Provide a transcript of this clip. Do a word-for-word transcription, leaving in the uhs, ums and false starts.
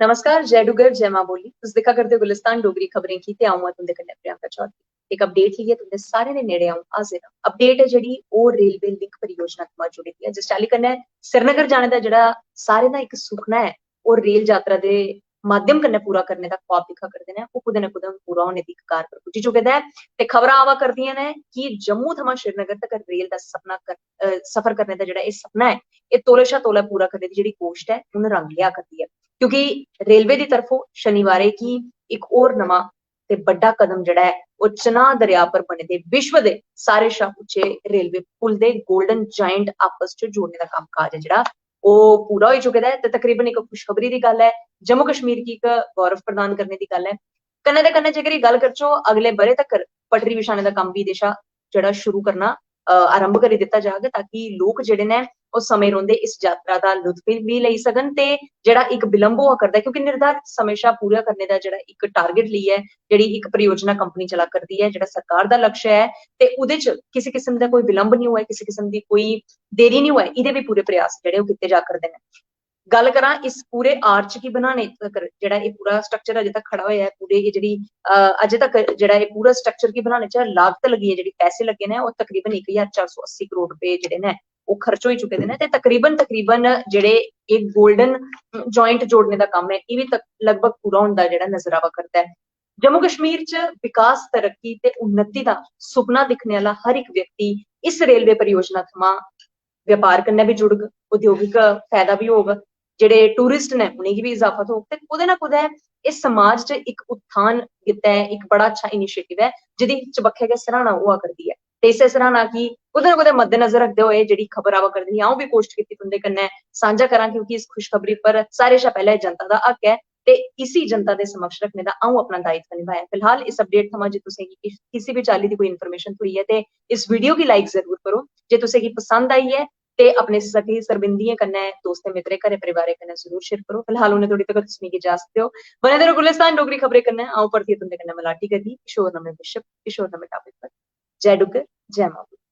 नमस्कार, जय डुग्गर, जय मां बोली। तुस दिक्खा करदे ओ गुलिस्तान डोगरी खबरें गी ते अ'ऊं आं तुं'दे कन्नै प्रियंका चौधरी। इक अपडेट लेइयै तुं'दे सारें दे नेड़े अ'ऊं हाजिर आं। अपडेट ऐ जेह्ड़ी ओह् रेलवे लिंक परियोजना थमां जुड़ी दी ऐ, जिस चाल्ली कन्नै श्रीनगर जाने दा जेह्ड़ा सारें दा इक सुखना ऐ, ओह् रेल यात्रा दे माध्यम कन्नै पूरा करने दा ख्वाब दिक्खा करदे न, ओह् कुतै ना कुतै हून पूरा होने दी कगार पर पुज्जी चुके दा ऐ। ते खबरां आवा करदियां न कि जम्मू थमां श्रीनगर तक रेल दा सपना कर, अ, सफर करने दा जेह्ड़ा एह् सपना ऐ, एह् तौले शा तौले पूरा करने दी जेह्ड़ी कोशट ऐ, हून रंग लिया करदी ऐ, क्योंकि रेलवे दी तरफों शनिवारें गी इक होर नमां ते बड्डा कदम जेह्ड़ा ऐ, ओह् चनाह दरेआ पर बने दे विश्व दे सारे शा उच्चे रेलवे पुल दे गोल्डन जायंट आपस च जोड़ने दा कम्मकाज ऐ जेह्ड़ा, ओह् पूरा होई चुके दा ऐ। ते तकरीबन इक खुशखबरी दी गल्ल ऐ, जम्मू कश्मीर गी इक गौरव प्रदान करने दी गल्ल ऐ। कन्नै ते कन्नै जेकर एह् गल्ल करचो, अगले ब'रे तक्कर पटरी बिछाने दा कम्म बी एह्दे शा जेह्ड़ा शुरू करना, अ, आरंभ करी दित्ता जाग, ताकि लोक जेह्ड़े न, ओह् समें रौंह्दे इस यात्रा दा लुत्फ बी लेई सकन। ते जेह्ड़ा इक विलंब होआ करदा ऐ, क्योंकि निर्धारित समें शा पूरा करने दा जेह्ड़ा इक टारगेट लेइयै जेह्ड़ी इक परियोजना कंपनी चला करदी ऐ, जेह्ड़ा सरकार दा लक्ष्य ऐ, ते ओह्दे च किसे किस्म दा कोई विलंब निं होऐ, किसे किस्म दी कोई देरी निं होऐ, एह्दे बी पूरे प्रयास जेह्ड़े ओह् कीते जा करदे न। गल्ल करां इस पूरे आर्च गी बनाने तकर, जेह्ड़ा एह् पूरा स्ट्रक्चर अजें तक खड़ा होया ऐ, पूरे एह् जेह्ड़ी, अ, अजें तक जेह्ड़ा एह् पूरा स्ट्रक्चर गी बनाने च लागत लग्गी ऐ, जेह्ड़ी पैसे लग्गे न, ओह् तकरीबन इक ज्हार चार सौ अस्सी करोड़ रपेऽ जेह्ड़े न, ओह् खर्च होई चुके दे न। ते तकरीबन, तकरीबन जेह्ड़े एह् गोल्डन जायंट जोड़ने दा कम्म ऐ, एह् बी तक-, लगभग पूरा होंदा जेह्ड़ा नजर आवा करदा ऐ। जम्मू कश्मीर च विकास, तरक्की ते उन्नति दा सुपना दिक्खने आह्ला हर इक व्यक्ति इस रेलवे परियोजना थमां व्यापार कन्नै बी जुड़ग, औद्योगिक फैदा बी होग, जेह्ड़े टूरिस्ट न उ'नेंगी बी इजाफा थ्होग, ते कुतै ना कुतै एह् समाज च इक उत्थान गित्तै इक बड़ा अच्छा इनिशिएटिव ऐ, जेह्दी चबक्खै गै सराहना होआ करदी ऐ। ते इस्सै सराहना गी कुतै ना कुतै मद्देनजर रखदे होए जेह्ड़ी खबर आवा करदी ही, अ'ऊं बी कोशट कीती तुं'दे कन्नै सांझा करां, क्योंकि इस खुशखबरी पर सारे शा पैह्ले जनता दा हक ऐ ते इसी जनता दे समक्ष रखने दा अ'ऊं अपना दायित्व निभाया। फिलहाल इस अपडेट थमां जे तुसें गी किस-, किसी बी चाल्ली दी कोई इन्फॉर्मेशन थ्होई ऐ ते इस वीडियो गी लाइक जरूर करो। जे तुसें गी पसंद आई ऐ ते अपने सखी सरबिंदियें कन्नै, दोस्तें मित्तरें, घरें परिवारें कन्नै जरूर शेयर करो। फिलहाल उ'नें धोड़ी तगर तुस मिगी इजाजत देओ। बने दे र'वो गुलिस्तान डोगरी खबरें कन्नै। अ'ऊं परतियै तुं'दे कन्नै मलाटी करगी किशोर नमें विशव, किशोर नमें टापिक पर। जय डुग्गर, जय मां बोली।